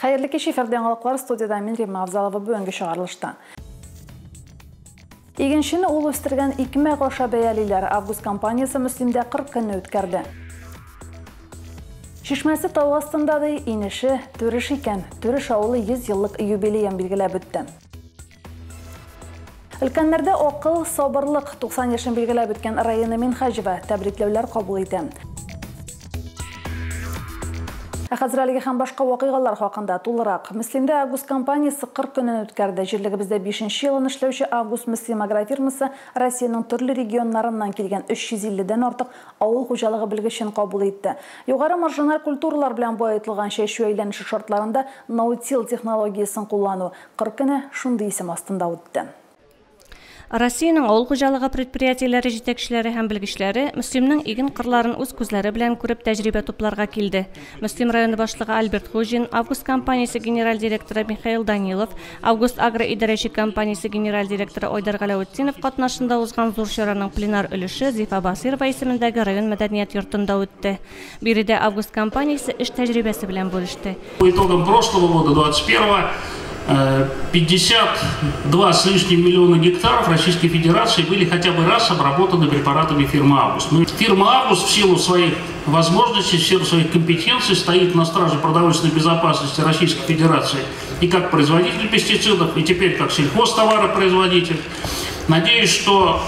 Хәерле кич, эфирдә яңалыклар, студияда мин Римма Авзалова бүгенге чыгарылышта. Игенчене ул үстергән икмәк аша бәялиләр. Август компаниясе Мөслимдә 40 көнне үткәрде. Чишмәсе тау астында ди, инеше Түреш икән. Түреш авылы 100 еллык юбилеен билгеләп үтте. Өлкәннәрдә акыл, сабырлык. 90 яшен билгеләп үткән Раина Минһаҗева тәбрикләүләр кабул итә. Ә хәзер әлеге һәм башка вакыйгалар хакында тулырак. Мөслимдә Август компаниясе 40 көнен үткәрде. Җирлегебездә 5 елын эшләүче Август Мөслим агрофирмасы Россиянең төрле регионнарыннан килгән 350 дән артык авыл хуҗалыгы белгечен кабул итте. Югары маржиналь культуралар белән баетылган чәчү әйләнеше шартларында ноутил технологиясен куллану 40 көне шундый исем астында үтте. Россиянең авыл хуҗалыгы предприятиеләре җитәкчеләре һәм белгечләре Мөслимнең иген кырларын үз күзләре белән күреп тәҗрибә тупларга килде. Мөслим районы башлыгы Альберт Хуҗин, Август компаниясе генераль директоры Михаил Данилов, Август агро идарәче компаниясе генераль директоры Айдар Галәветдинов катнашында узган зур чараның пленар өлеше Зифа Басыйрова исемендәге район мәдәният йортында үтте. Биредә Август компаниясе эш тәҗрибәсе белән бүлеште. По итогам прошлого года, 21-го, 52 с лишним миллиона гектаров Российской Федерации были хотя бы раз обработаны препаратами фирмы «Август». Фирма «Август» в силу своих возможностей, в силу своих компетенций стоит на страже продовольственной безопасности Российской Федерации и как производитель пестицидов, и теперь как сельхозтоваропроизводитель. Надеюсь, что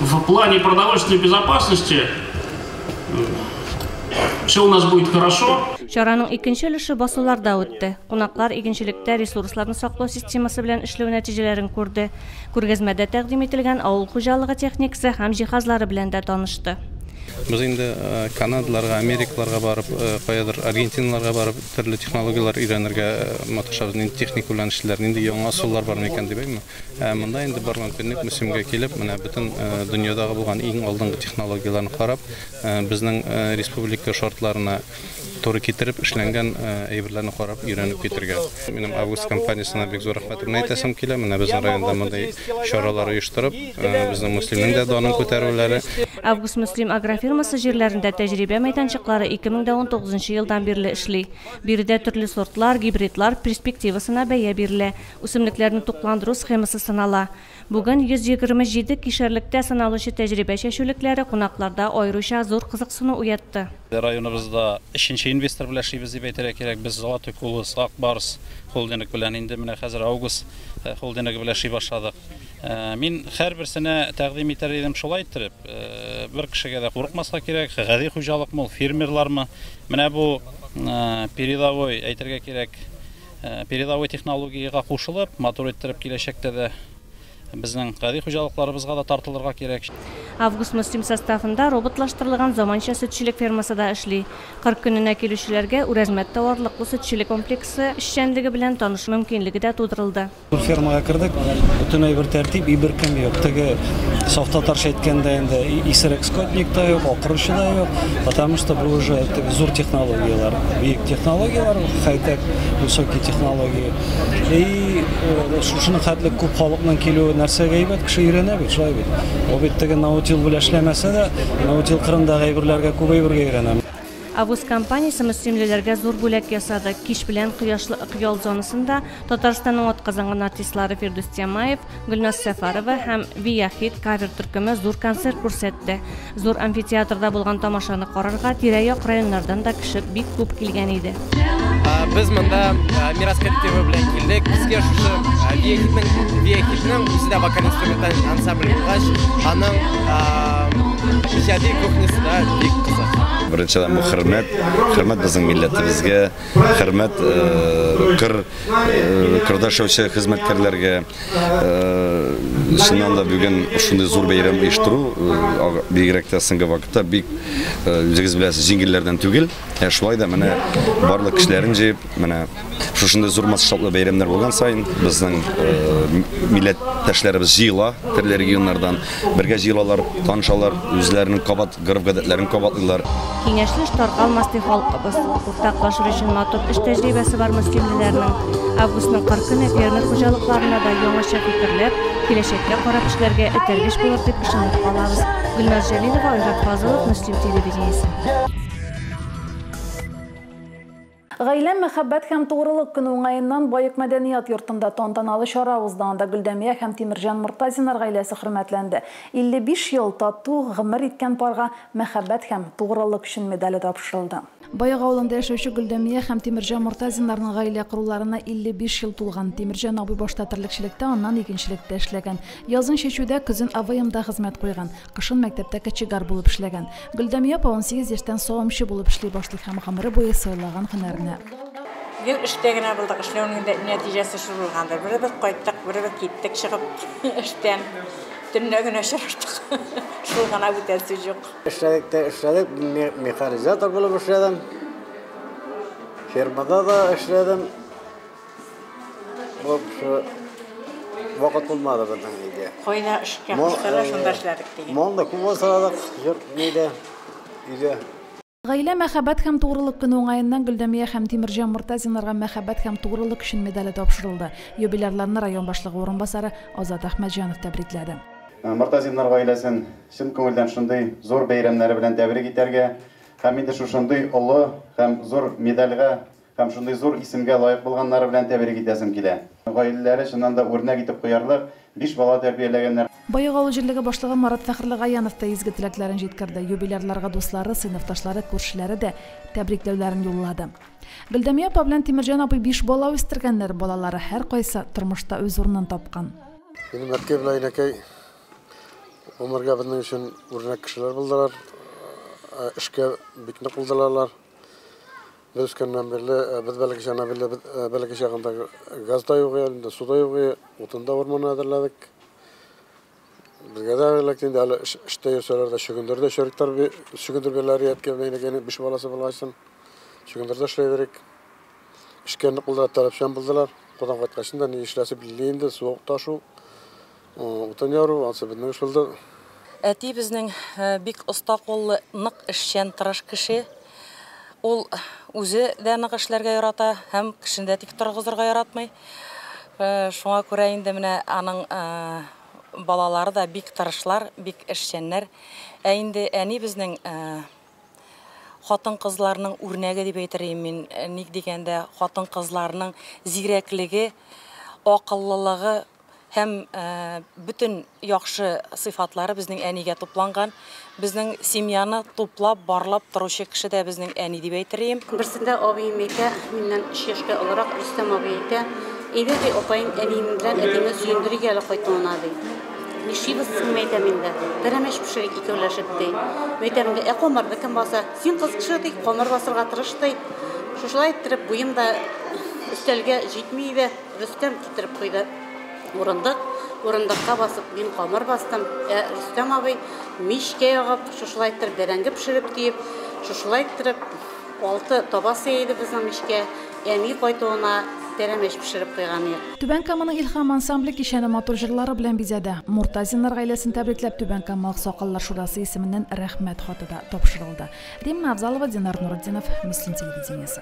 в плане продовольственной безопасности все у нас будет хорошо. Чараның икенче өлеше басуларда үтте. Кунаклар игенчелектә ресурсларны саклау системасы белән эшләү нәтиҗәләрен күрде. Күргәзмәдә тәкъдим ителгән авыл хуҗалыгы техникасы һәм җиһазлары белән дә танышты. Без инде Канадаларга, Америкаларга барып, каядыр Аргентиналарга барып төрле технологияләр өйрәнергә маташабыз. Нинди техник белән эшлиләр, нинди яңа ысуллар бар микән дип әйме. Монда инде бар мөмкинлек Мөслимгә килеп, менә бөтен дөньядагы булган иң алдынгы технологияләрне карап, безнең республика шартларына туры китереп эшләнгән әйберләрне карап өйрәнеп китергә. Минем Август компаниясенә бик зур рәхмәтемне әйтәсем килә. Менә безнең районда мондый чаралар оештырып, безнең Мөслимнең дә данын күтәрүләре. Август Мөслим агрофирмасы җирләрендә тәҗрибә мәйданчыклары 2019 елдан бирле эшли. Биредә төрле сортлар, гибридлар перспективасына бәя бирелә. Үсемлекләрне тукландыру схемасы сынала. Бүген 127 кишәрлектә сыналучы тәҗрибә чәчүлекләре кунакларда аеруча зур кызыксыну уятты. Районыбызда өченче инвестор белән эшлибез дип әйтергә кирәк. Без Золотой Колос, Ак Барс холдингы белән инде менә хәзер Август холдингы белән эшли башладык. Мин һәрберсенә тәкъдим итәр идем шулай иттереп, бер кешегә дә курыкмаска кирәк, гади хуҗалыкмы, фермерлармы. Менә бу передовой, әйтергә кирәк, передовой технологиягә кушылып, матур иттереп киләчәктә дә безнең гади хуҗалыкларыбызга да тартылырга кирәк. Август Мөслим составында роботлаштырылган заманча сөтчелек фермасы да эшли. 40 көненә килүчеләргә Үрәзмәт товарлыклы сөтчелек комплексы эшчәнлеге белән танышу мөмкинлеге дә тудырылды. Бу фермага кердек, бөтенләй бер тәртип, и бер кем юк. Теге саф татарча әйткәндә инде исерек скотник та юк, акыручы да юк, потому что бу уже теге зур технологияләр, бөек технологияләр, хай-тек, высокие технологии. И шушының хәтле күп халыкның килүе нәрсәгә әйбәт, кеше өйрәнә бит, шулай бит. Ул бит теге наутил белән эшләмәсә дә, наутил кырындагы әйберләргә күп әйбергә өйрәнә. Август компаниясе мөслимлеләргә зур бүләк ясады. Кич белән кояшлы Ык ял зонасында Татарстанның атказанган артистлары Фирдүс Тямаев, Гөлназ Сәфәрова һәм Вияхит кавер төркеме зур концерт күрсәтте. Зур амфитеатрда булган тамашаны карарга тирә-як районнардан да кеше бик күп килгән иде. Без монда Мирас коллективы белән килдек. Безгә шушы Вияхитның үзе дә вокаль-инструменталь ансамбль булгач, аның иҗади кухнясы да бик кызык. Беренчедән бу хөрмәт, хөрмәт безнең милләтебезгә, хөрмәт кырда эшләүче хезмәткәрләргә. Чыннан да бүген шундый зур бәйрәм оештыру, бигрәк тә соңгы вакытта бик, үзегез беләсез, җиңелләрдән түгел. Шулай да менә барлык кешеләрен җыеп, менә шушындый зур масштаблы бәйрәмнәр булган саен безнең милләттәшләребез җыела төрле регионнардан, бергә җыелалар, танышалар, үзләренең кабат гореф-гадәтләрен кабатлыйлар. Киңәшле эш таркалмас ди халкыбыз. Уртаклашыр өчен матур эш тәҗрибәсе бар мөслимлеләрнең. Августның 40 көне фермер хуҗалыкларына да яңача фикерләп, киләчәккә карап эшләргә этәргеч булыр дип ышанып калабыз. Гөлназ Җәлилова, Айрат Фазылов, Мөслим телевидениесе. Гаилә, мәхәббәт һәм тугрылык көне уңаеннан Баек мәдәният йортында тантаналы чара узды. Анда Гөлдәмия һәм Тимерҗан Мортазиннар гаиләсе хөрмәтләнде. 55 ел тату гомер иткән парга Мәхәббәт һәм тугрылык өчен медале тапшырылды. Баек авылында яшәүче Гөлдәмия һәм Тимерҗан Мортазиннарның гаилә коруларына 55 ел тулган. Тимерҗан абый башта терлекчелектә, аннан игенчелектә эшләгән. Язын чәчүдә, көзен АВМда хезмәт куйган. Кышын мәктәптә кочегар булып эшләгән. Гөлдәмия апа 18 яшьтән савымчы булып эшли башлый һәм гомере буе сайлаган һөнәренә. Гел эштә генә булдык, эшләүнең дә нәтиҗәсе шул булгандыр. Беребез кайттык, беребез киттек чыгып эштән. Төнлә генә очраштык. Шул гына, бүтән сүз юк. Эшләдек тә эшләдек, механизатор булып эшләдем. Фермада да эшләдем. Бу вакыт булмады безнең өйдә. Кайда эшкә кушсалар, шунда эшләдек дигән. Мал да күп асрадык, йорт нидә, өйдә. Гаилә, мәхәббәт һәм тугрылык көне уңаеннан Гөлдәмия һәм Тимерҗан Мортазиннарга Мәхәббәт һәм тугрылык өчен медале тапшырылды. Юбилярларны район башлыгы урынбасары Азат Әхмәтҗанов тәбрикләде. Мортазиннар гаиләсен чын күңелдән шундый зур бәйрәмнәре белән тәбрик итәргә һәм инде шушындый олы һәм зур медальгә һәм шундый зур исемгә лаек булганнары белән тәбрик итәсем килә. Гаиләләре чыннан да үрнәк итеп куярлык, 5 бала тәрбияләгәннәр. Баек авыл җирлеге башлыгы Марат Фәхерлегаянов та изге теләкләрен җиткерде. Юбилярларга дуслары, сыйныфташлары, күршеләре дә тәбрикләүләрен юллады. Гөлдәмия апа белән Тимерҗан абый 5 бала үстергәннәр. Балалары һәркайсы тормышта үз урынын тапкан. Минем әткәй белән әнәкәй гомергә безнең өчен үрнәк кешеләр булдылар. Эшкә бик нык булдылар. Без үскәннән бирле, без бәләкәй чагында газ да юк, инде су да юк, утын да урманнан әзерләдек. Безгә дә элек инде әле эштә йөрсәләр дә чөгендер дә чөректәр, чөгендер бирәләр, әткәй белән әнәкәйнең 5 баласы булгачын чөгендер дә эшләй идек. Эшкә нык булдылар, таләпчән булдылар. Кудан кайткач инде ни эшләсе билгеле инде, су ташу, утын яру, ансы безнең эш булды. Әти безнең бик оста куллы, нык эшчән, тырыш кеше. Ул үзе дә нык эшләргә ярата һәм кешене дә тик торгызырга яратмый. Шуңа күрә инде менә аның балалары да бик тырышлар, бик эшчәннәр. Ә инде әни безнең хатын-кызларның үрнәге дип әйтер идем мин. Ник дигәндә, хатын-кызларның зирәклеге, акыллылыгы һәм бөтен яхшы сыйфатлары безнең әнигә тупланган. Безнең семьяны туплап, барлап торучы кеше дә безнең әни дип әйтер идем. Берсендә абыем әйтә, миннән 3 яшькә олырак Рөстәм абый әйтә, әйдә ди, апаем әнием белән әтине сөендерергә әле кайтуына ди. Нишлибез соң, әйтәм инде. Пәрәмәч пешерик икәүләшеп ди. Әйтәм инде, ә камырны кем баса? Син кыз кеше ди, камыр басырга тырыш ди. Шушылай иттереп буем да өстәлгә җитми иде. Рөстәм китереп куйды урындык. Урындыкка басып мин камыр бастым. Ә Рөстәм абый мичкә ягып, шушылай иттереп бәрәңге пешереп диеп, шушылай иттереп 6 таба сыя иде безнең мичкә. Әни кайтуына пәрәмәч пешереп куйган идек. Түбән Каманың Илһам ансамбле кичәне матур җырлары белән бизәде. Мортазиннар гаиләсен тәбрикләп Түбән Кама Аксакаллар шурасы исеменнән рәхмәт хаты да тапшырылды. Римма Авзалова, Динар Нуретдинов, Мөслим телевидениесе.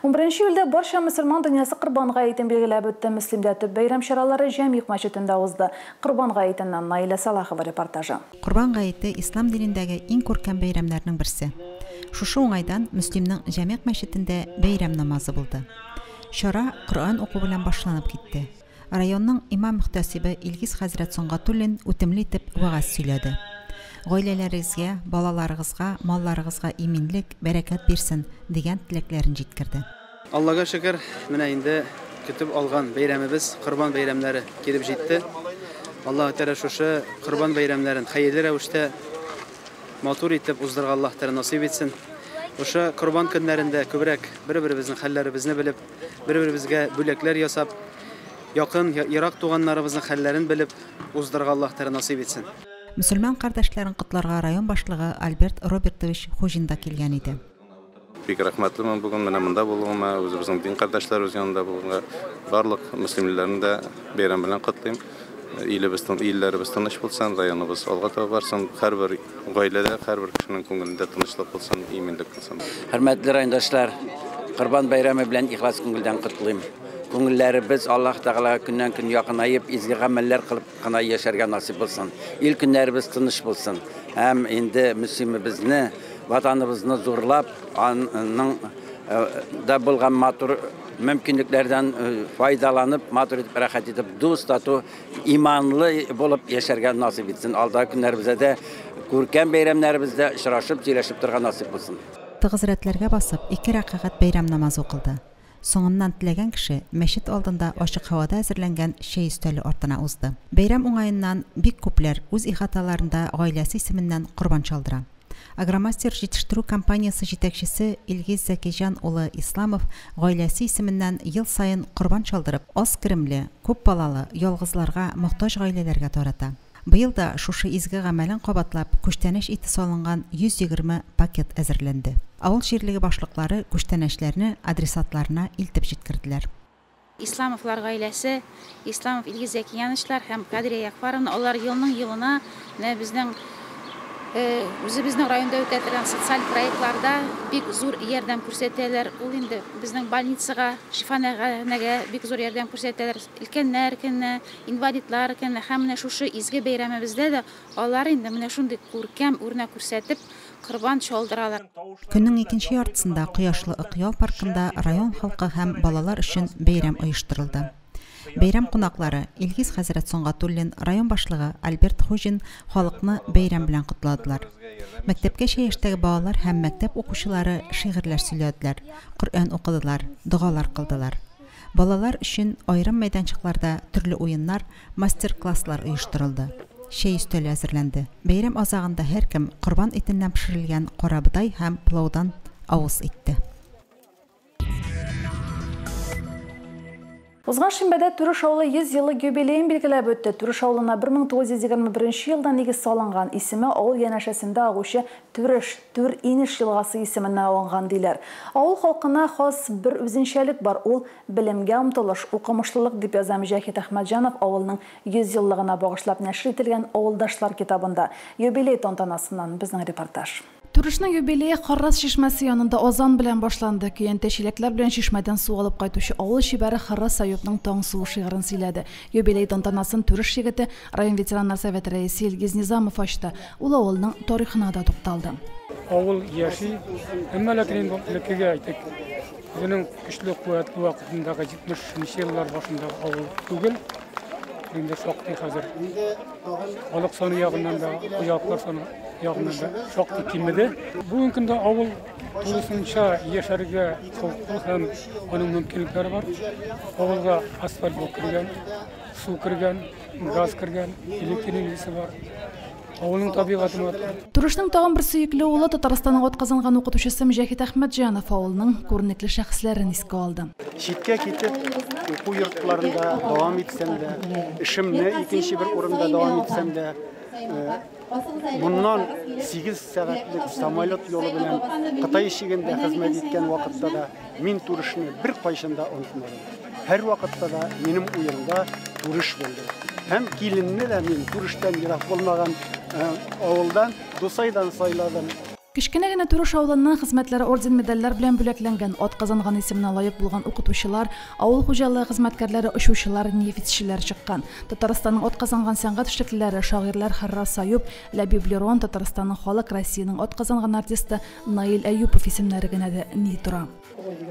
11 июльдә барча мөселман дөньясы Корбан гаетен билгеләп үтте. Мөслимдә төп бәйрәм чаралары Җәмигъ мәчетендә узды. Корбан гаетеннән Наилә Салахова репортажы. Корбан гаете ислам динендәге иң күркәм бәйрәмнәрнең берсе. Шушы уңайдан Мөслимнең Җәмигъ мәчетендә бәйрәм намазы булды. Чара Коръән уку белән башланып китте. Районның имам мөхтәсибе Илгиз хәзрәт Сонгатуллин үтемле итеп вәгазь сөйләде. Гаиләләрегезгә, балаларыгызга, малларыгызга иминлек, бәрәкәт бирсен дигән теләкләрен җиткерде. Аллага шөкер, менә инде көтеп алган бәйрәмебез Корбан бәйрәмнәре килеп җитте. Аллаһ Тәгалә шушы Корбан бәйрәмнәрен хәерле рәвештә матур итеп уздырырга Аллаһ Тәгалә насыйп итсен. Шушы Корбан көннәрендә күбрәк бер-беребезнең хәлләребезне белеп, бер-беребезгә бүләкләр ясап, якын, ерак туганнарыбызның хәлләрен белеп уздырырга Аллаһ Тәгалә насыйп итсен. Мөселман кардәшләрен котларга район башлыгы Альберт Робертович Хуҗин да килгән иде. Бик рәхмәтлемен бүген менә монда булуыма, үзебезнең дин кардәшләребез янында булуга, барлык мөслимләрне дә бәйрәм белән котлыйм. Илебез, илләребез тыныч булсын, районыбыз алга таба барсын, һәрбер гаиләдә, һәрбер кешенең күңелендә тынычлык булсын, иминлек булсын. Хөрмәтле райондашлар, Корбан бәйрәме белән ихлас күңелдән котлыйм. Күңелләребез Аллаһ Тәгаләгә көннән-көн якынаеп, изге гамәлләр кылып кына яшәргә насыйп булсын. Ил көннәребез тыныч булсын. Һәм инде мөслимебезне Ватаныбызны зурлап, аның да булган матур мөмкинлекләрдән файдаланып, матур итеп, рәхәт итеп, дус, тату, иманлы булып яшәргә насыйп итсен. Алдагы көннәребездә дә, күркәм бәйрәмнәребездә очрашып, сөйләшеп торырга насыйп булсын. Тыгыз рәтләргә басып, ике рәкәгать бәйрәм намазы укылды. Соңыннан теләгән кеше мәчет алдында ачык һавада әзерләнгән чәй өстәле артына узды. Бәйрәм уңаеннан бик күпләр үз ихаталарында гаиләсе исеменнән корбан чалдыра. Агромастер җитештерү компаниясе җитәкчесе Илгиз Зәкиҗан улы Исламов гаиләсе исеменнән ел саен корбан чалдырып, аз керемле, күп балалы, ялгызларга, мохтаҗ гаиләләргә тарата. Быел да шушы изге гамәлен кабатлап, күчтәнәч ите салынган 120 пакет әзерләнде. Авыл җирлеге башлыклары күчтәнәчләрне адресатларына илтеп җиткерделәр. Исламовлар гаиләсе, Исламов Илгиз Зәкияновичлар һәм Кадрия Якфаровна, алар елның елына менә безнең үзебезнең районда үтә торган социаль проектларда бик зур ярдәм күрсәтәләр. Ул инде безнең больницага, шифаханәгә бик зур ярдәм күрсәтәләр. Өлкәннәр көненә, инвалидлар көненә һәм менә шушы изге бәйрәмебездә дә алар инде менә шундый күркәм үрнәк күрсәтеп, корбан чалдыралар. Көннең икенче яртысында Кояшлы Ык ял паркында район халкы һәм балалар өчен бәйрәм оештырылды. Бәйрәм кунаклары Илгиз хәзрәт Сөнгатуллин, район башлыгы Альберт Хуҗин халыкны бәйрәм белән котладылар. Мәктәпкәчә яшьтәге балалар һәм мәктәп укучылары шигырьләр сөйләделәр, Коръән укыдылар, догалар кылдылар. Балалар өчен аерым мәйданчыкларда төрле уеннар, мастер-класслар оештырылды. Чәй өстәле әзерләнде. Бәйрәм азагында һәркем корбан итеннән пешерелгән карабодай һәм пылаудан авыз итте. Узган шимбәдә Түреш авылы 100 еллык юбилеен билгеләп үтте. Түреш авылына 1921 елда нигез салынган, исеме авыл янәшәсендә агучы Түреш, Түр инеш елгасы исеменнән алынган диләр. Авыл халкына хас бер үзенчәлек бар, ул белемгә омтылыш, укымышлылык дип яза Мөҗәһит Әхмәтҗанов авылның 100 еллыгына багышлап нәшер ителгән Авылдашлар китабында. Юбилей тантанасыннан безнең репортаж. Түрешнең юбилее Харрас чишмәсе янында азан белән башланды. Көянтә чиләкләр белән чишмәдән су алып кайтучы авыл чибәре Харрас Аюпның таң суы шигырен сөйләде. Юбилей тантанасын Түреш егете, район ветераннар советы рәисе Илгиз Низамов ачты. Ул авылның тарихына да тукталды. Авыл яши, әмма ләкин инде элеккеге әйтик, үзенең көчле куәтле вакытындагы 70 еллар башындагы авыл түгел. Инде шактый хәзер халык саны ягыннан да, хуҗалыклар саны ягыннан да шактый кимеде. Бүгенге көндә авыл тулысынча яшәргә хокуклы һәм аның мөмкинлекләре бар. Авылга асфальт юл кергән, су кергән, газ кергән, электр энергиясе бар. Авылның табигате матур. Түрешнең тагын бер сөекле улы Татарстанның атказанган укытучысы Мөҗәһит Әхмәтҗанов авылның күренекле шәхесләрен искә алды. Читкә китеп уку йортларында дәвам итсәм дә, эшемне икенче бер урында дәвам итсәм дә, моннан 8 сәгатьлек самолет юлы белән Кытай чигендә хезмәт иткән вакытта да мин Түрешне бер кайчан да онытмадым. Һәр вакытта да минем уемда Түреш булды. Һәм киленне дә мин Түрештән ерак булмаган авылдан, Дусайдан сайладым. Кечкенә генә Түреш авылының хезмәтләре орден медальләр белән бүләкләнгән, атказанган исеменә лаек булган укытучылар, авыл хуҗалыгы хезмәткәрләре, очучылар, нефтьчеләр чыккан. Татарстанның атказанган сәнгать эшлеклеләре, шагыйрьләр Харрас Аюп, Ләбиб Лерон, Татарстанның халык, Россиянең атказанган артисты Наил Әюпов исемнәре генә дә ни тора.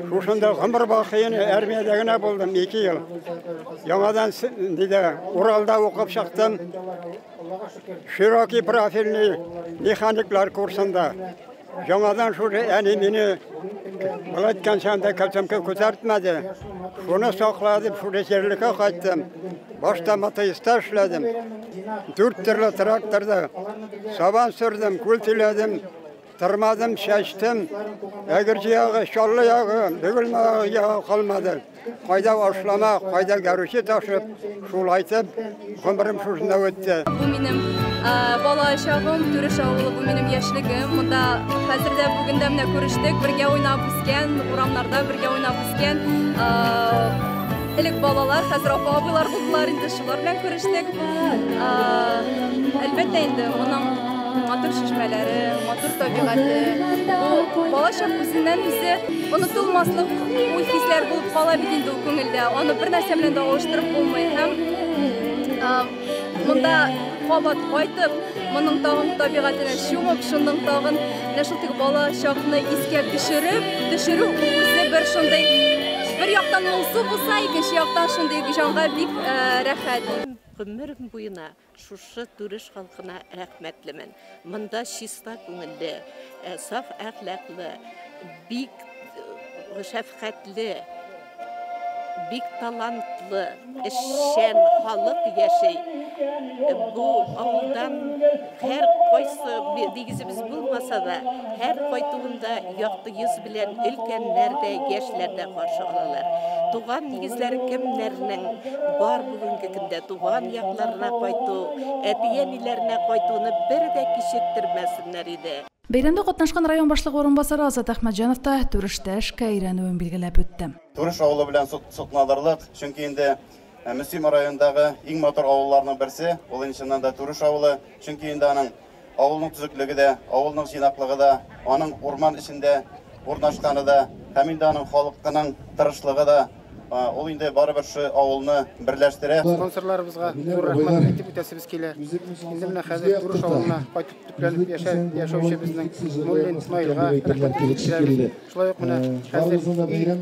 Шушында гомер бакыен армиядә генә булдым 2 ел. Яңадан диде, Уралда укып чыктым. Широкий профильный механиклар курсында. Яңадан шушы әни мине былайтканча анда кәлсәмкә күтәртмәде. Шуны сакладым, шушы җирлеккә кайттым. Башта мотоиста эшләдем. 4 төрле тракторда сабан сөрдем, күл теләдем. Тырмадым, чәчтем. Әгерҗе ягы, Чаллы ягы, Бөгелмә ягы калмады. Кайда ашлама, кайда гәрүче ташып, шулайтып, гомерем шушында үтте. Бу минем бала чагым, Түреш авылы, бу минем яшьлегем. Монда хәзер дә бүген дә менә күрештек, бергә уйнап үскән, урамнарда бергә уйнап үскән. Элек балалар, хәзер апа абыйлар булдылар инде, шулар белән күрештек. Әлбәттә инде, моның матур чишмәләре, матур табигате. Бу балачак үзеннән үзе онытылмаслык уй-хисләр булып кала бит инде ул күңелдә. Аны бер нәрсә белән дә алыштырып булмый. Һәм монда кабат кайтып, моның тагын табигатенә чумып, шуның тагын менә шул теге бала чакны искә төшереп, төшерү үзе бер шундый бер яктан моңсу булса, икенче яктан шундый җанга бик рәхәт. Гомерем буена шушы Түреш халкына рәхмәтлемен. Монда чиста күңелле, саф әхлаклы, бик шәфкатьле, бик талантлы, эшчән халык яши. Бу авылдан һәр кайсы нигезебез булмаса да, һәр кайтуында якты йөз белән өлкәннәр дә, яшьләр дә каршы алалар. Туган нигезләре кемнәрнең бар бүгенге көндә туган якларына кайту, әти-әниләренә кайтуны бер дә кичектермәсеннәр иде. Бәйрәмдә катнашкан район башлыгы урынбасары Азат Әхмәтҗанов та Түрештә эшкә өйрәнүен билгеләп үтте. Түреш авылы белән сокланырлык, чөнки инде Мөслим районындагы иң матур авылларның берсе, ул инде чыннан да Түреш авылы, чөнки инде аның авылның төзеклеге дә, авылның җыйнаклыгы да, аның урман эчендә урнашканы да, һәм инде аның халкының тырышлыгы да, ул инде барыбер шу авылны берләштерә. Спонсорларыбызга зур рәхмәт әйтеп үтәсебез килә. Инде менә хәзер Түреш авылына кайтып төпләнеп яшәүче безнең Муллин Наилгә рәхмәт әйтеп. Шулай ук менә хәзер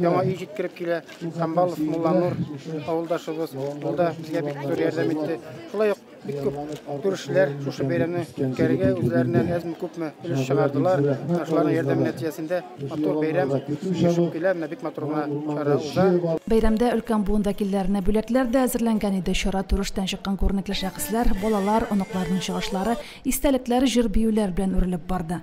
яңа өй җиткереп килә. Камбалов Мулланур авылдашыбыз, ул да безгә бик зур ярдәм итте. Шулай ук бик күп түрешләр шушы бәйрәмне үткәрергә үзләреннән әзме-күпме өлеш чыгардылар. Шуларның ярдәме нәтиҗәсендә матур бәйрәм оешып килә, менә бик матур гына чара уза. Бәйрәмдә өлкән буын вәкилләренә бүләкләр дә әзерләнгән иде. Чара Түрештән чыккан күренекле шәхесләр, балалар, оныкларның чыгышлары, истәлекләр, җыр-биюләр белән үрелеп барды.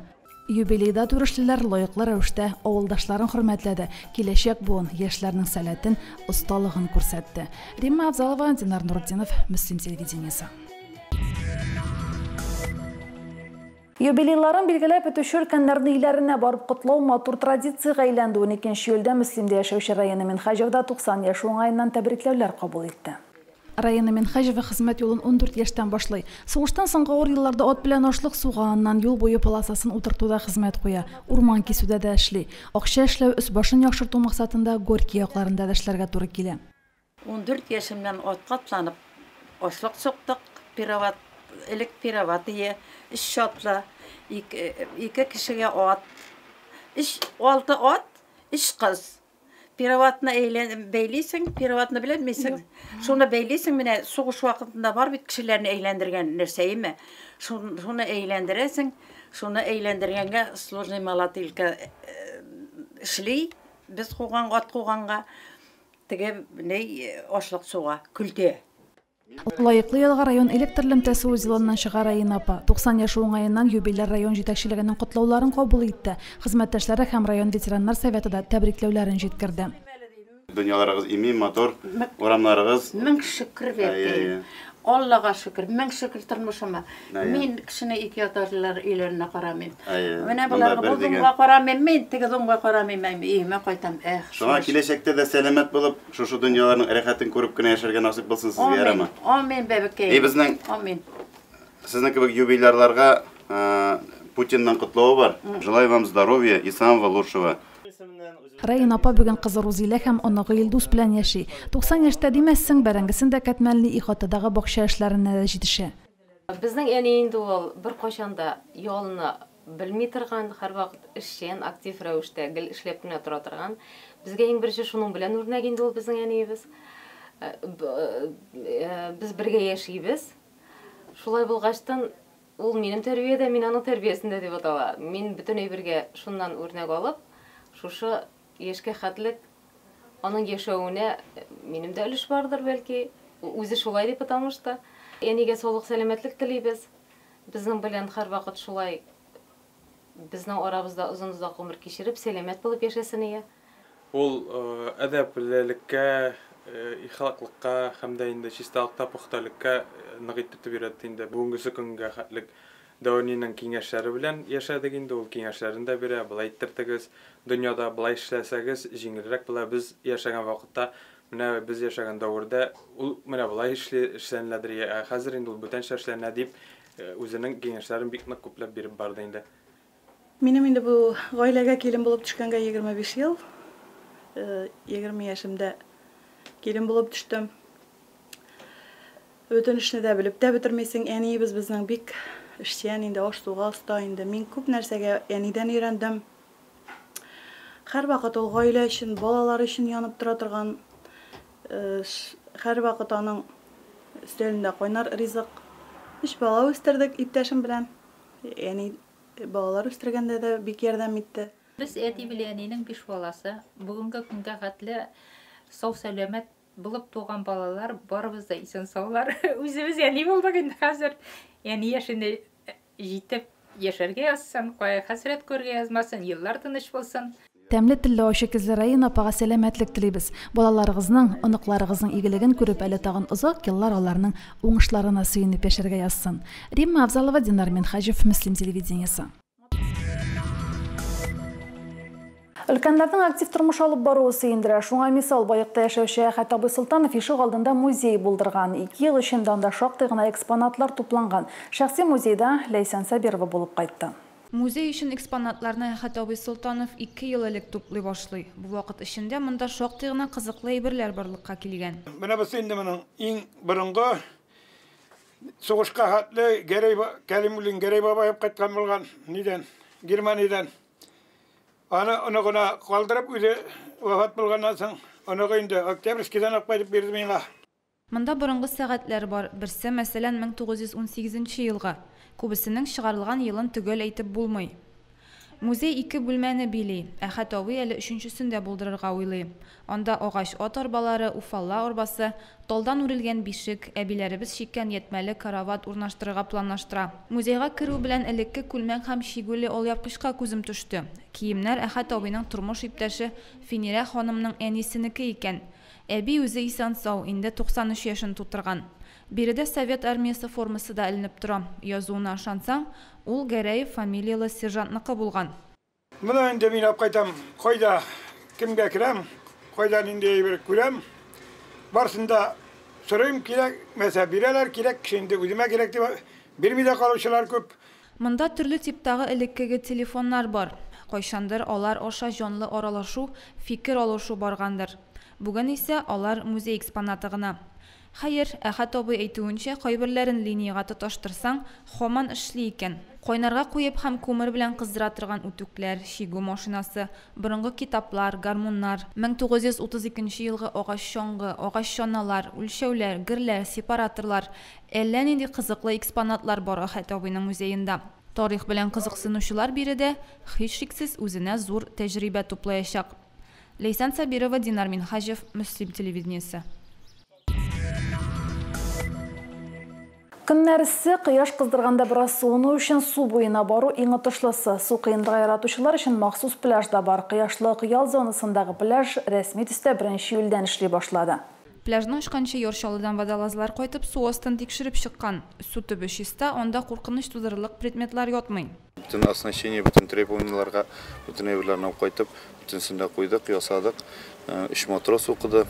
Юбилейда түрешлеләр лаеклы рәвештә авылдашларын хөрмәтләде, киләчәк буын яшьләрнең сәләтен, осталыгын күрсәтте. Римма Абзалова, Динар Нуртдинов, Мөслим телевидениесе. Юбилейларын билгеләп үтүче өлкәннәрне өйләренә барып котлау матур традициягә әйләнде. 12 июльдә Мөслимдә яшәүче Райана Минһаҗева да 90 яшь уңаеннан тәбрикләүләр кабул итте. Райана Минһаҗева хезмәт юлын 14 яшьтән башлый. Сугыштан соңгы авыр елларда ат белән ашлык суга, аннан юл буе полосасын утыртуда хезмәт куя, урман кисүдә дә эшли. Акча эшләү, өс башын яхшырту максатында Горький якларында да эшләргә туры килә. 14 яшемнән атка атланып ашлык суктык, пироват, элек пироват ие, өч чатлы, ике кешегә ат, 6 ат, 3 кыз. Пироватны бәйлисең, пироватны белмисең. Шуны бәйлисең, менә сугыш вакытында бар бит кешеләрне әйләндергән нәрсә име. Шуны әйләндерәсең, шуны әйләндергәнгә сложный молотилка эшли, без куган, ат куганга, теге ни ашлык суга, көлтә. Лаеклы ялга район электр элемтәсе узелыннан чыга Райана апа. 90 яшь уңаеннан юбиляр район җитәкчелегенең котлауларын кабул итте. Хезмәттәшләре һәм район ветераннар советы да тәбрикләүләрен җиткерде. Дөньяларыгыз имин, матур, урамнарыгыз. Мең шөкер бәлки. Аллага шөкер, мең шөкер тормышыма. Мин кешене ике ятарлар өйләренә карамыйм. Менә боларга бу дөньяга карамыйм, мин теге дөньяга карамыйм, өемә кайтам. Эх. Шуңа киләчәктә дә сәламәт булып, шушы дөньяларның рәхәтен күреп кенә яшәргә насыйп булсын сезгә, ярама. Амин, бәбекәй. И безнең Амин. Сезнең кебек юбилярларга Путинның котлавы бар. Желаю вам здоровья и самого лучшего. Райана апа бүген кызы Рузилә һәм оныгы Илдус белән яши. 90 яшьтә димәссең, бәрәңгесен дә кәтмәнли, ихатадагы бакча эшләренә дә җитешә. Безнең әни инде ул бер кайчан да ялны белми торган, һәрвакыт эшчән, актив рәвештә гел эшләп кенә тора торган. Безгә иң беренче шуның белән үрнәк инде ул безнең әниебез. Без бергә яшибез. Шулай булгачтан ул минем тәрбиядә, мин аның тәрбиясендә дип атала. Мин бөтен әйбергә шуннан үрнәк алып, шушы яшькә хәтлек аның яшәвенә минем дә өлеш бардыр бәлки, үзе шулай дип, потому что әнигә саулык, сәламәтлек телибез. Безнең белән һәрвакыт шулай безнең арабызда озын-озак гомер кичереп, сәламәт булып яшәсен ия. Ул әдәплелеккә, ихлаклыкка һәм дә инде чисталыкта, пөхтәлеккә нык итеп өйрәтте инде. Бүгенге көнгә хәтлек Дәүнинең киңәшләре белән яшәдек инде, ул киңәшләрен дә бирә, былай иттердегез, дөньяда былай эшләсәгез, җиңелрәк була. Без яшәгән вакытта, менә без яшәгән дәвердә ул менә былай эшләнеләдер, ә хәзер инде ул бүтәнчә эшләнә дип, үзенең киңәшләрен бик нык күпләп биреп барды инде. Минем инде бу гаиләгә килен булып төшкәнгә 25 ел, 20 яшемдә килен булып төштем. Бөтен эшне дә белеп тә бетермисең. Әниебез безнең бик эшчән инде, аш-суга оста инде. Мин күп нәрсәгә әнидән өйрәндем. Һәрвакыт ул гаилә өчен, балалар өчен янып тора торган, һәрвакыт аның өстәлендә кайнар ризык. Өч бала үстердек иптәшем белән. Әни балалар үстергәндә дә бик ярдәм итте. Без әти белән әнинең биш баласы. Бүгенге көнгә хәтле сау-сәламәт булып туган балалар, барыбыз да исән-саулар. Үзебез әни булдык инде хәзер. Әни яшенә җитеп яшәргә язсын, кая хәсрәт күрергә язмасын, еллар тыныч булсын. Тәмле телле ачы күзле Раина апага сәламәтлек телибез. Балаларыгызның, оныкларыгызның игелеген күреп, әле тагын озак еллар аларның уңышларына сөенеп яшәргә язсын. Римма Авзалова, Динар Минһаҗев, Мөслим телевидениесе. Өлкәннәрнең актив тормыш алып баруы сөендерә. Шуңа мисал, Баекта яшәүче Әхәт абый Солтанов ишек алдында музей булдырган. 2 ел эчендә анда шактый гына экспонатлар тупланган. Шәхси музейда Ләйсән Сабирова булып кайтты. Музей өчен экспонатларны Әхәт абый Солтанов 2 ел элек туплый башлый. Бу вакыт эчендә монда шактый гына кызыклы әйберләр барлыкка килгән. Менә бусы инде моның иң борынгы сугышка хәтле Гәрәй Кәлимуллин Гәрәй бабай алып кайткан булган, нидән? Германиядән. Аны оныгына калдырып, үзе вафат булганнан соң, оныгы инде Октябрьскийдан алып кайтып бирде миңа. Монда борынгы сәгатьләр бар. Берсе, мәсәлән, 1918 елгы. Күбесенең чыгарылган елын төгәл әйтеп булмый. Музей 2 бүлмәне били. Әхәт абый әле өченчесен дә булдырырга уйлый. Анда агач ат арбалары, уфалла арбасы, талдан үрелгән бишек, әбиләребез чиккән ятмәле карават урнаштырырга планлаштыра. Музейга керү белән элекке күлмәк һәм чигүле алъяпкычка күзем төште. Киемнәр Әхәт абыйның тормыш иптәше Финирә ханымның әнисенеке икән. Әби үзе исән-сау, инде 93 яшен тутырган. Биредә Совет армиясе формасы да эленеп тора. Язуына ышансаң, ул Гәрәев фамилияле сержантныкы булган. Моны инде мин алып кайтам, кайда кемгә керәм, кайда нинди әйбер күрәм, барысын да сорыйм, кирәк мәсә бирәләр, кирәк кеше инде үземә кирәк дип бирми дә калучылар күп. Монда төрле типтагы элеккеге телефоннар бар. Кайчандыр алар аша җанлы аралашу, фикер алышу баргандыр. Бүген исә алар музей экспонаты гына. Хәер, Әхәт абый әйтүенчә, кайберләрен линиягә тоташтырсаң, һаман эшли икән. Кайнарга куеп һәм күмер белән кыздыра торган үтүкләр, чигү машинасы, борынгы китаплар, гармуннар, 1932 елгы агач чаңгы, агач чаналар, үлчәүләр, герләр, сепараторлар, әллә нинди кызыклы экспонатлар бар Әхәт абыйның музеенда. Тарих белән кызыксынучылар биредә һичшиксез үзенә зур тәҗрибә туплаячак. Ләйсән Сабирова, Динар Минһаҗев, Мөслим телевидениесе. Көннәр эссе, кояш кыздырганда бераз суыну өчен су буена бару иң отышлысы. Су кыенлыгы яратучылар өчен махсус пляж да бар. Кояшлы ял зонасындагы пляж рәсми төстә 1 июльдән эшли башлады. Пляжны ачканчы Яр Чаллыдан водолазлар кайтып су астын тикшереп чыккан. Су төбе чиста, анда куркыныч тудырырлык предметлар ятмый. Бөтен оснащение, бөтен требованияләргә, бөтен әйберләрне алып кайтып, бөтенсен дә куйдык, ясадык. 3 матрос укыды.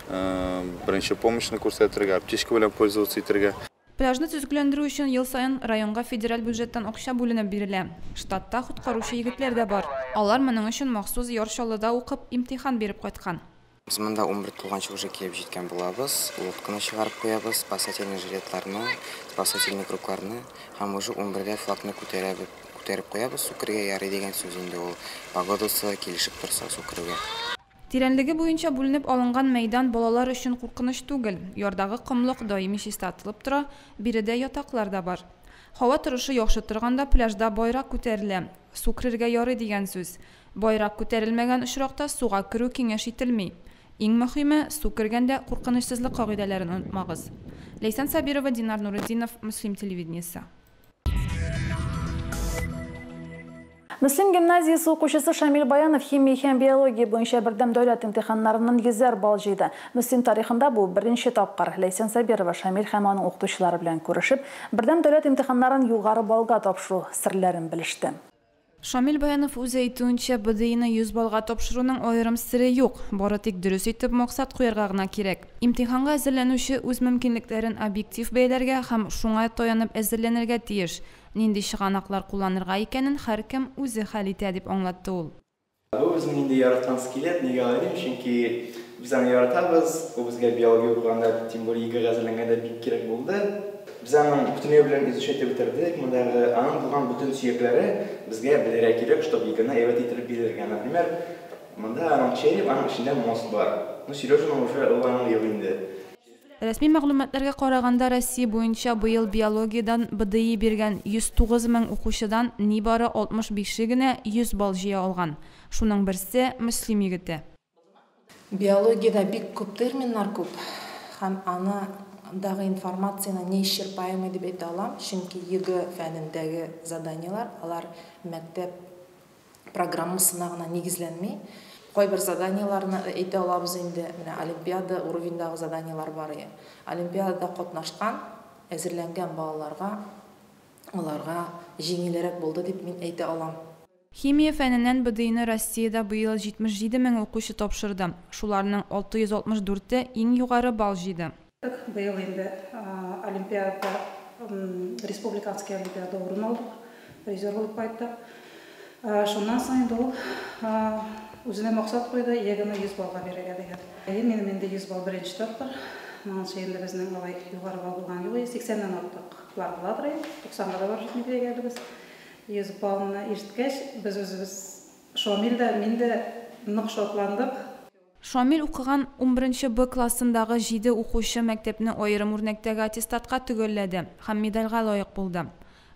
Беренче помощьны күрсәтергә, аптечка белән пользоваться итәргә. Пляжны төзекләндерү өчен ел саен районга федераль бюджеттан акча бүленеп бирелә. Штатта коткаручы егетләр дә бар. Алар моның өчен махсус Яр Чаллыда укып, имтихан биреп кайткан. Без монда 11 тулганчы уже килеп җиткән булабыз. Лодканы чыгарып куябыз, спасательный жилетларны, спасательный кругларны һәм уже 11дә флагны күтәреп куябыз. Су керергә ярый дигән сүз инде ул. Погодасы килешеп торса су керүгә. Тирәнлеге буенча бүленеп алынган мәйдан балалар өчен куркыныч түгел. Ярдагы комлык даими чистартылып тора, биредә ятаклар да бар. Һава торышы яхшы торганда пляжда байрак күтәрелә. Су керергә ярый дигән сүз. Байрак күтәрелмәгән очракта суга керү киңәш ителми. Иң мөһиме, су кергәндә куркынычсызлык кагыйдәләрен онытмагыз. Ләйсән Сабирова, Динар Нуретдинов, Мөслим телевидениесе. Мөслим гимназиясе укучысы Шамил Баянов химия һәм биология буенча бердәм дәүләт имтиханнарыннан 100 балл җыйды. Мөслим тарихында бу беренче тапкыр. Ләйсән Сабирова Шамил һәм аның укытучылары белән күрешеп, бердәм дәүләт имтиханнарын югары баллга тапшыру серләрен белеште. Шамил Баянов үзе әйтүенчә, БДИны 100 баллга тапшыруның аерым сере юк. Бары тик дөрес итеп максат куярга гына кирәк. Имтиханга әзерләнүче үз мөмкинлекләрен объектив бәяләргә һәм шуңа таянып әзерләнергә тиеш. Нинди чыганаклар кулланырга икәнен һәркем үзе хәл итә дип аңлатты ул. Бу үзем инде яраткан скелет, нигә алай дим, чөнки Без аны яратабыз. Ул безгә биология укыганда, тем более ЕГЭга әзерләнгәндә бик кирәк булды. Без аның бөтенләй белән изучать итеп бетердек. Мондагы аның булган бөтен сөякләре безгә белергә кирәк, чтобы ЕГЭны әйбәт иттереп бирергә. Например, монда аның череп, аның эчендә мозг бар. Ну, Сережаның уже ул аның юк инде. Рәсми мәгълүматларга караганда, Россия буенча быел биологиядән БДИ биргән 109 мең укучыдан нибары 65 е генә 100 балл җыя алган. Шуның берсе, Мөслим егете. Биологиядә бик күп терминнар күп һәм аны дагы информацияне неисчерпаемый дип әйтә алам, чөнки ЕГЭ фәнендәге заданиеләр алар мәктәп программасына гына нигезләнми. Кайбер заданиеләрне әйтә алабыз инде, менә олимпиада уровеньдагы заданиеләр бар ие. Олимпиадада катнашкан, әзерләнгән балаларга аларга җиңелрәк булды дип мин әйтә алам. Химия фәненнән БДИны Россиядә быел 77 мең укучы тапшырды. Шуларның 664-е иң югары балл җыйды. Быел инде олимпиадада, республиканский олимпиадада урын алдык, призер булып кайттык. Шуннан соң инде ул үзенә максат куйды, ЕГЭны 100 баллга бирергә дигән. Әйе, минем инде 100 балл беренче тапкыр. Моңынчы инде безнең алай югары балл булган юк иде. 80-нән артыклар буладыр инде. 90-га да барып җитми дигән әле без. 100 баллны ишеткәч, без үзебез, Шамил дә, мин дә нык шатландык. Шамил укыган унберенче Б классындагы җиде укучы мәктәпне аерым үрнәктәге аттестатка төгәлләде һәм медальгә лаек булды.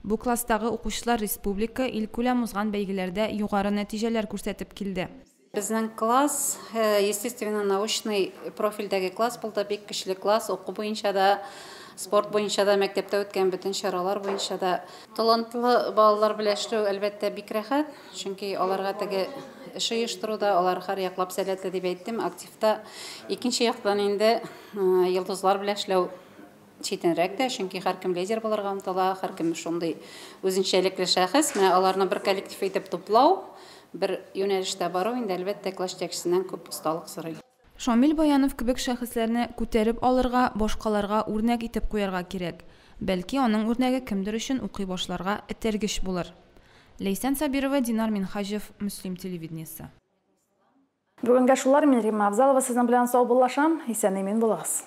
Бу класстагы укучылар республика, илкүләм узган бәйгеләрдә югары нәтиҗәләр күрсәтеп килде. Безнең класс естественно-научный профильдәге класс булды, бик көчле класс, уку буенча да, спорт буенча да, мәктәптә үткән бөтен чаралар буенча да. Талантлы балалар белән эшләү, әлбәттә, бик рәхәт, чөнки аларга теге эш оештыру да, алар һәр яклап сәләтле дип әйттем, активта. Икенче яктан инде йолдызлар белән эшләү читенрәк тә, чөнки һәркем лидер булырга омтыла, һәркем шундый үзенчәлекле шәхес. Менә аларны бер коллектив итеп туплау, бер юнәлештә бару инде, әлбәттә, класс җитәкчесеннән күп осталык сорый. Шамил Баянов кебек шәхесләрне күтәреп алырга, башкаларга үрнәк итеп куярга кирәк. Бәлки, аның үрнәге кемдер өчен укый башларга этәргеч булыр. Ләйсән Сабирова, Динар Минһаҗев, Мөслим телевидениесе. Бүгенгә шулар, мин Римма Авзалова сезнең белән саубуллашам. Исән-имин булыгыз.